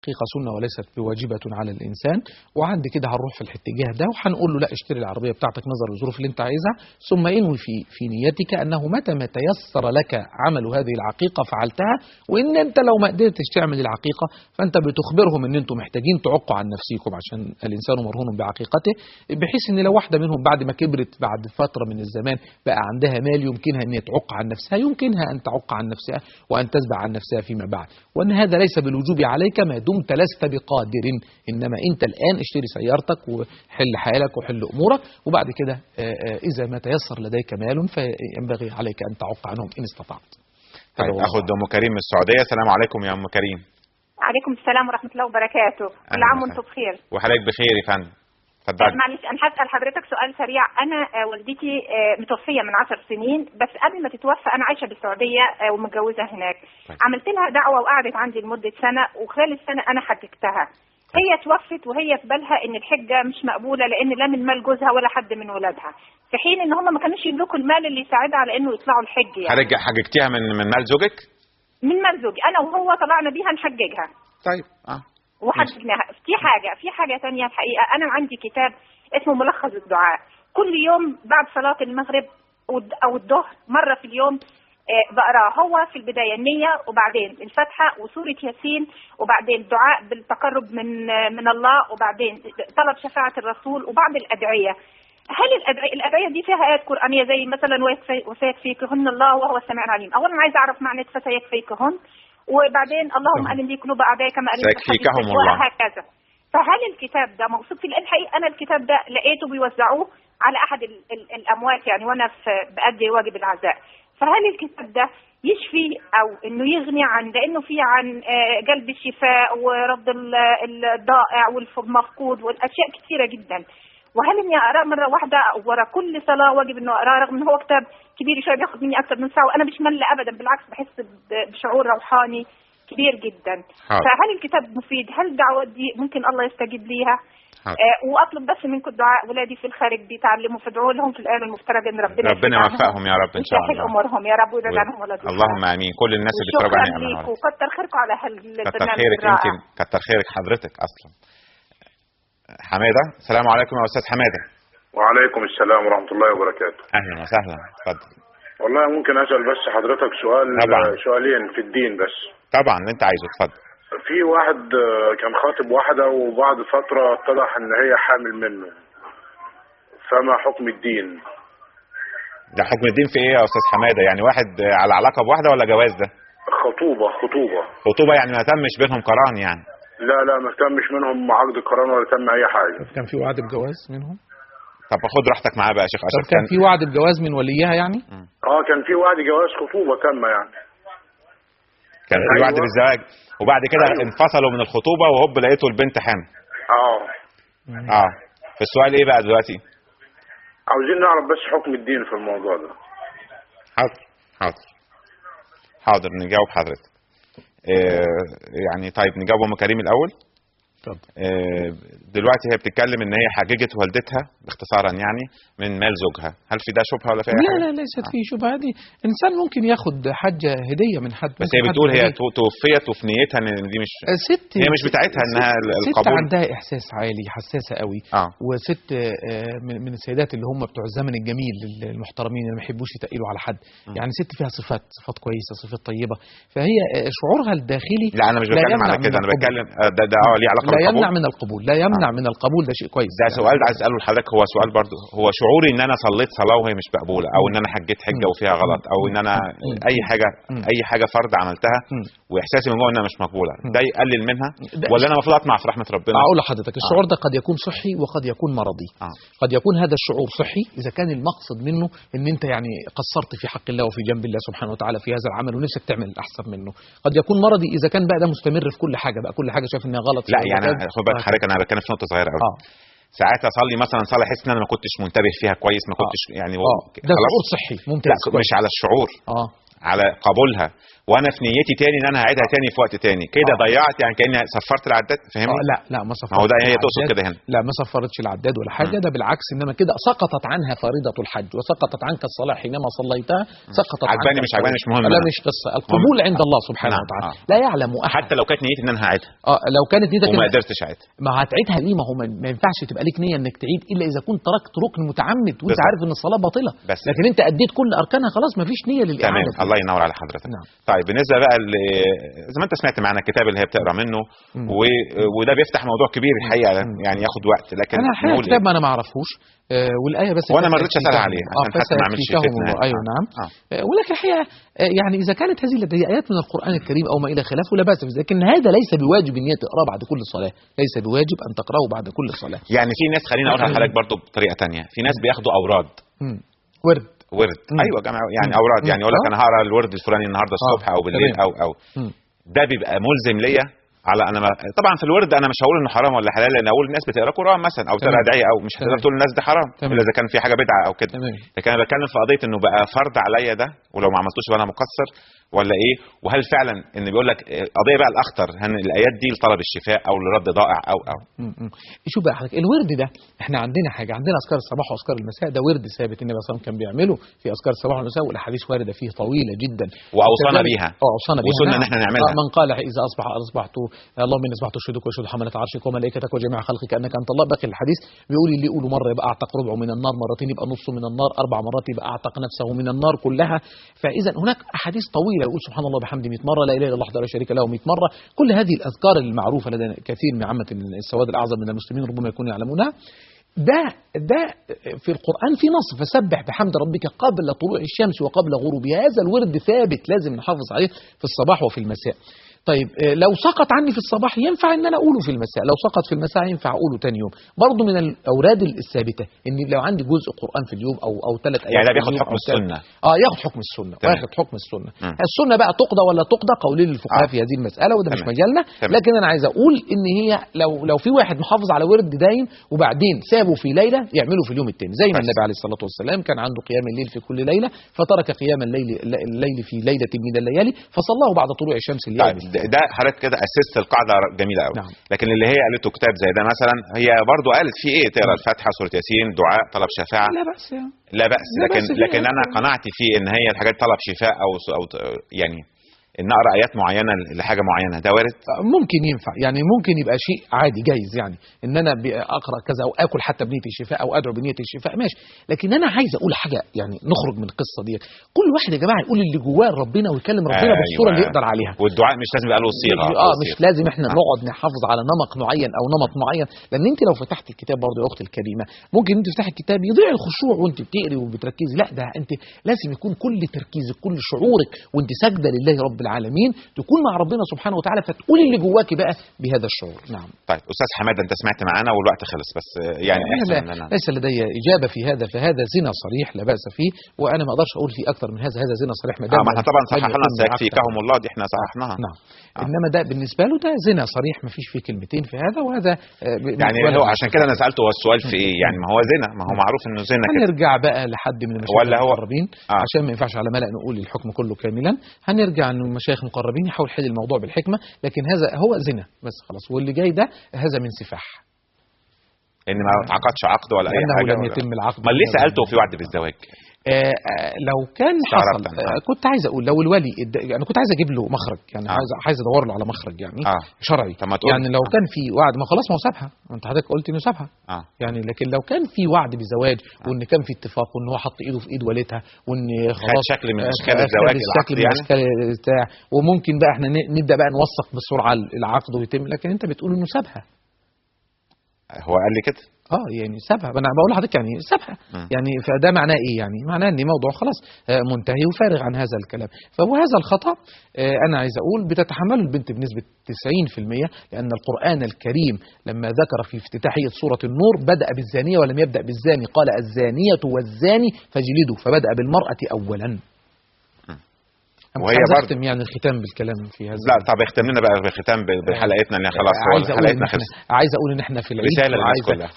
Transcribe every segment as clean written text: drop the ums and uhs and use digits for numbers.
العقيقة سنة وليست بواجبة على الإنسان، وعند كده هنروح في الاتجاه ده وهنقول له لا اشتري العربية بتاعتك نظر للظروف اللي انت عايزها، ثم انوي في نيتك أنه متى ما تيسر لك عمل هذه العقيقة فعلتها، وإن انت لو ما قدرتش تعمل العقيقة فأنت بتخبرهم إن انتم محتاجين تعقوا عن نفسيكم عشان الإنسان مرهون بعقيقته، بحيث إن لو واحدة منهم بعد ما كبرت بعد فترة من الزمان بقى عندها مال يمكنها إن هي تعق عن نفسها، يمكنها أن تعق عن نفسها وأن تسبع عن نفسها فيما بعد، وأن هذا ليس بالوجوب عليك ما دمت لست بقادر، إنما أنت الآن اشتري سيارتك وحل حالك وحل أمورك، وبعد كده إذا ما تيسر لديك مال فينبغي عليك أن تعق عنهم إن استطعت. طيب أخذ أم كريم من السعودية. السلام عليكم يا أم كريم. عليكم السلام ورحمة الله وبركاته. كل عام وأنتم بخير. وحضرتك بخير يا فندم. اتفضلي. معلش أنا هسأل حضرتك سؤال سريع. أنا والدتي متوفية من 10 سنين، بس قبل ما تتوفى أنا عايشة بالسعودية ومتجوزة هناك. طيب. عملت لها دعوة وقعدت عندي لمدة سنة، وخلال السنة أنا حججتها. هي توفت وهي في بالها إن الحجة مش مقبولة لأن لا من مال جوزها ولا حد من ولادها، في حين إن هم ما كانوش يملكوا المال اللي يساعدها على إنه يطلعوا الحج. يعني حججتيها من مال زوجك؟ من مال زوجي، أنا وهو طلعنا بيها نحججها. طيب وحججناها. في حاجة تانية الحقيقة، أنا عندي كتاب اسمه ملخص الدعاء، كل يوم بعد صلاة المغرب أو الظهر مرة في اليوم بقراه. هو في البداية النية، وبعدين الفاتحة وسورة ياسين، وبعدين دعاء بالتقرب من الله، وبعدين طلب شفاعة الرسول، وبعض الأدعية. هل الأدعية دي فيها آيات قرآنية زي مثلا وسيكفيكهن الله وهو السميع العليم؟ أولا عايز أعرف معنى فسيكفيكهن، وبعدين اللهم ألم لي قلوب أعدائي كما ألمت سيكفيكهم الله، وهكذا. فهل الكتاب ده موثوق فيه؟ لأن الحقيقة أنا الكتاب ده لقيته بيوزعوه على أحد الأموات يعني، وأنا بأدي واجب العزاء. فهل الكتاب ده يشفي أو إنه يغني عن، لأنه فيه عن جلب الشفاء ورد الضائع والمفقود والأشياء كثيرة جدا. وهل إني أقرأ مرة واحدة ورا كل صلاة واجب إنه أقرأ، رغم إن هو كتاب كبير شوية بياخد مني أكتر من ساعة، وأنا مش ملة أبدا، بالعكس بحس بشعور روحاني كبير جدا. فهل الكتاب مفيد؟ هل الدعوات دي ممكن الله يستجيب ليها؟ واطلب بس منكم الدعاء، ولادي في الخارج بيتعلموا، فادعوا لهم في الايام المفترجه ان ربنا يوفقهم يا رب ان شاء الله، ويسهل امورهم يا رب ويبعد عنهم ولادهم. اللهم امين. كل الناس اللي بيتفرجوا علينا النهارده، وكتر خيركم على هالبرنامج. كتر خيرك انت، كتر خيرك حضرتك اصلا. حمادة، السلام عليكم يا استاذ حمادة. وعليكم السلام ورحمة الله وبركاته. اهلا وسهلا، اتفضل. والله ممكن اسال بس حضرتك سؤال؟ طبعا. سؤالين في الدين بس. طبعا اللي انت عايزه، اتفضل. في واحد كان خاطب واحدة، وبعد فترة اتضح ان هي حامل منه، فما حكم الدين؟ ده حكم الدين في ايه يا استاذ حمادة؟ يعني واحد على علاقة بواحدة ولا جواز؟ ده خطوبة. خطوبة يعني ما تمش بينهم قران يعني؟ لا ما تمش منهم عقد قران ولا تم اي حاجة. طب كان في وعد بجواز منهم؟ طب خد راحتك معاه بقى يا شيخ اشرف. طب كان في وعد بجواز من وليها يعني؟ كان في وعد جواز، خطوبة تم يعني. كان في وعد بالزواج، وبعد كده انفصلوا من الخطوبة، وهوب لقيته البنت حامل. فالسؤال ايه بقى دلوقتي؟ عاوزين نعرف بس حكم الدين في الموضوع ده. حاضر نجاوب حضرتك. يعني طيب نجاوب ام كريم الاول. دلوقتي هي بتتكلم ان هي حججت والدتها باختصارا يعني من مال زوجها، هل في ده شبهه ولا في اي حاجة؟ لا ليست فيه شبهه. دي انسان ممكن ياخد حاجة هديه من حد، بس هي بتقول هي توفيت وفي نيتها ان دي مش ست، هي مش بتاعتها، انها القبول. ست عندها احساس عالي، حساسة قوي، وست من السيدات اللي هم بتوع الزمن الجميل المحترمين اللي ما يحبوش يتقلوا على حد، يعني ست فيها صفات كويسة، صفات طيبة، فهي شعورها الداخلي. لا انا مش بتكلم على كده، انا بتكلم ده ليه علاقة. لا يمنع من القبول، لا يمنع من القبول، ده شيء كويس. ده سؤال عايز اساله لحضرتك، هو سؤال برضه، هو شعوري ان انا صليت صلاة وهي مش مقبولة، او ان انا حجيت حجه وفيها غلط، او ان انا اي حاجة، اي حاجة فرض عملتها واحساسي من جوه انها مش مقبولة، ده يقلل منها ولا انا المفروض اطمع في رحمه ربنا؟ اقول لحضرتك الشعور ده قد يكون صحي وقد يكون مرضي. قد يكون هذا الشعور صحي اذا كان المقصد منه ان انت يعني قصرت في حق الله وفي جنب الله سبحانه وتعالى في هذا العمل ونفسك تعمل الاحسن منه. قد يكون مرضي اذا كان بقى ده مستمر في كل حاجة، بقى كل حاجة شايف انها غلط. لا يعني خد بالك حضرتك، انا بتكلم في نقطة صغيرة قوي. ساعات اصلي مثلا صلاة احس ان انا ما كنتش منتبه فيها كويس، ما كنتش يعني ده شعور صحي ممتاز. لا مش على الشعور، على قبولها، وانا في نيتي تاني ان انا هعيدها تاني في وقت تاني كده، ضيعت يعني كاني صفرت العداد، فاهمني؟ لا لا ما صفرتش. ما هو ده هي تقصد كده هنا. لا ما صفرتش العداد ولا حاجة، ده بالعكس، انما كده سقطت عنها فريضة الحج وسقطت عنك الصلاة حينما صليتها، سقطت عنك. عجباني مش عجباني مش مهم، لا مش قصة، القبول عند الله سبحانه وتعالى. لا يعلم احد. حتى لو كانت نيتي ان انا هعيدها، لو كانت نيتك وما قدرتش اعيدها، ما هتعيدها ليه؟ ما هو ما ينفعش تبقى ليك نيه انك تعيد الا اذا كنت تركت ركن متعمد وانت عارف ان الصلاة باطله، لكن انت اديت كل اركانها خلاص، ما فيش نيه للاعاده. تمام، الله ينور على حضرتك. نعم. طيب بالنسبة بقى زي ما انت سمعت معانا الكتاب اللي هي بتقرا منه، وده بيفتح موضوع كبير الحقيقة، يعني ياخد وقت، لكن انا الحقيقة الكتاب ما انا ما اعرفوش، والايه بس وانا ما رضيتش اسال عليه عشان حتى ما اعملش فتنة. ايوه نعم. ولكن الحقيقة يعني اذا كانت هذه ايات من القران الكريم او ما الى خلافه لا باس، لكن هذا ليس بواجب ان تقراه بعد كل صلاة، ليس بواجب ان تقراه بعد كل صلاة. يعني في ناس، خليني اقولها لحضرتك برضه بطريقة ثانية، في ناس بياخدوا اوراد، ورد ايوه يا جماعة، يعني اوراد، يعني يقول لك انا هقرا الورد الفلاني النهارده الصبح او بالليل او ده بيبقى ملزم ليا على انا طبعا في الورد انا مش هقول انه حرام ولا حلال، لان اقول الناس بتقرا قران مثلا او تقرا ادعية، او مش هتقدر تقول الناس ده حرام الا اذا كان في حاجة بدعة او كده، لكن انا بتكلم في قضية انه بقى فرض عليا ده، ولو ما عملتوش يبقى انا مقصر ولا ايه؟ وهل فعلا ان بيقول لك قضية بقى الاخطر، هل الايات دي لطلب الشفاء او لرد ضائع او شوف بقى حضرتك، الورد ده احنا عندنا حاجة، عندنا اذكار الصباح واذكار المساء، ده ورد ثابت النبي صلى الله عليه وسلم كان بيعمله في اذكار الصباح والمساء، والاحاديث وارده فيه طويلة جدا، واوصانا بيها، اوصانا بيها، وصلنا ان احنا نعملها. من قال اذا اصبح اصبحت اللهم اني اصبحت اشهدك واشهد حملة عرشك وملائكتك وجميع خلقك انك انت الله. باقي الحديث بيقول اللي يقوله مرة يبقى اعتق ربعه من النار، مرتين يبقى نصه من النار، 4 مرات يبقى اعتق نفسه من النار كلها. فاذا هناك احاديث طويلة يقول سبحان الله بحمده 100 مرة، لا اله الا الله وحده لا شريك له 100 مرة، كل هذه الاذكار المعروفة لدى كثير من عامة السواد الاعظم من المسلمين ربما يكونوا يعلمونها. ده في القرآن في نص، فسبح بحمد ربك قبل طلوع الشمس وقبل غروبها. هذا الورد ثابت لازم نحافظ عليه في الصباح وفي المساء. طيب لو سقط عني في الصباح ينفع ان انا اقوله في المساء، لو سقط في المساء ينفع اقوله تاني يوم. برضه من الاوراد الثابتة ان لو عندي جزء قران في اليوم او 3 ايات، يعني ده بياخد حكم السنة. ياخد حكم السنة، وياخد حكم السنة. السنة بقى تقضى ولا تقضى قولين للفقهاء في هذه المسالة، وده مش مجالنا. لكن انا عايز اقول ان هي لو في واحد محافظ على ورد دايم وبعدين سابه في ليلة يعمله في اليوم الثاني، زي ما النبي عليه الصلاة والسلام كان عنده قيام الليل في كل ليلة، فترك قيام الليل في ليلة من الليالي فصلاة بعد طلوع الشمس اليوم. ده حضرتك كده اسست القاعدة جميلة قوي. نعم. لكن اللي هي قالته كتاب زي ده مثلا، هي برضو قالت فيه ايه؟ تقرا الفاتحة، سورة ياسين، دعاء، طلب شفاعة، لا باس يعني. لا باس، لكن انا قناعتي فيه ان هي الحاجات طلب شفاء او يعني ان اقرا ايات معينة لحاجة معينة، ده وارد؟ ممكن ينفع، يعني ممكن يبقى شيء عادي جايز، يعني ان انا اقرا كذا او اكل حتى بنيه الشفاء او ادعو بنيه الشفاء، ماشي. لكن انا عايز اقول حاجة، يعني نخرج من القصة دي، كل واحد يا جماعة يقول اللي جواه ربنا ويكلم ربنا بالصورة اللي يقدر عليها. والدعاء مش لازم يبقى له صيغة، مش لازم احنا نقعد نحافظ على نمط معين او نمط معين، لان انت لو فتحت الكتاب برضه يا اختي الكريمة ممكن انت تفتحي الكتاب يضيع الخشوع وانت بتقري وبتركزي. لا، ده انت لازم يكون كل تركيزك كل شعورك وانت ساجدة لله رب العالمين تكون مع ربنا سبحانه وتعالى، فتقول اللي جواكي بقى بهذا الشعور. نعم. طيب استاذ حمادة، انت سمعت معانا والوقت خلص، بس يعني احسن ليس لدي اجابه في هذا، فهذا زنا صريح لا باس فيه، وانا ما اقدرش اقول فيه اكثر من هذا، هذا زنا صريح ما دام ما احنا طبعا صححنا سيكفيكهم الله، دي احنا صححناها. نعم. انما ده بالنسبة له ده زنا صريح، ما فيش فيه كلمتين في هذا، وهذا يعني هو عشان كده انا سالته هو السؤال في ايه، يعني ما هو زنا، ما هو معروف انه زنا كده. هنرجع بقى لحد من المشايخ المقربين عشان ما ينفعش على ملأ نقول الحكم كله كاملا، هنرجع انه المشايخ مقربين يحاول حل الموضوع بالحكمة، لكن هذا هو زنا بس خلاص، واللي جاي ده هذا من سفاح، ان ما اتعقدش عقد ولا اي حاجة، لم يتم العقد. ما ليه سالته في وعد بالزواج؟ لو كان حصل كنت عايز اقول لو الولي انا كنت عايز اجيب له مخرج، يعني عايز ادور له على مخرج يعني شرعي. يعني لو كان في وعد، ما خلاص ما هو سابها، انت حضرتك قلت انه سابها يعني، لكن لو كان في وعد بزواج وان كان في اتفاق وان هو حط ايده في ايد والدتها وان خلاص شكل من اشكال الزواج، الشكل من اشكال بتاع، وممكن بقى احنا نبدا بقى نوثق بسرعة العقد ويتم، لكن انت بتقول انه سابها. هو قال لي كده يعني سابها، انا بقول لحضرتك يعني سابها يعني، فده معناه ايه؟ يعني معناه ان موضوع خلاص منتهي وفارغ عن هذا الكلام. فهو هذا الخطأ انا عايز اقول بتتحمله البنت بنسبة 90%، لان القرآن الكريم لما ذكر في افتتاحية سورة النور بدأ بالزانية ولم يبدأ بالزاني، قال الزانية والزاني فاجلدوا، فبدأ بالمرأة اولا. وهي برضه يعني الختام بالكلام في هذا. لا طب اختم لنا بقى بالختام بحلقتنا اللي خلاص حلقتنا خلصت. عايز اقول ان احنا في العيد،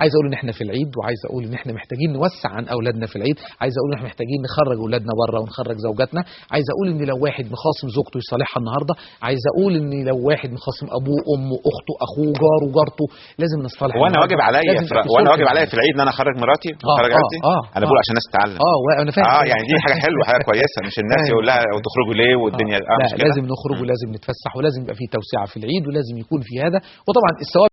عايز اقول ان احنا في العيد، وعايز اقول ان احنا محتاجين نوسع عن اولادنا في العيد، عايز اقول ان احنا محتاجين نخرج اولادنا بره ونخرج زوجاتنا، عايز اقول ان لو واحد مخاصم زوجته يصالحها النهارده، عايز اقول ان لو واحد مخاصم ابوه امه اخته اخوه جاره جارته لازم نصالح. وانا واجب عليا وانا واجب عليا في العيد ان انا اخرج مراتي واخرج عيلتي. انا بقول عشان الناس تتعلم. انا فاهم. يعني دي حاجة حلوة، حاجة كويسة، مش الناس يقول لها وتخرجوا ليه والدنيا. لا، لازم نخرج ولازم نتفسح ولازم يبقى في توسعه في العيد ولازم يكون في هذا. وطبعا الثواب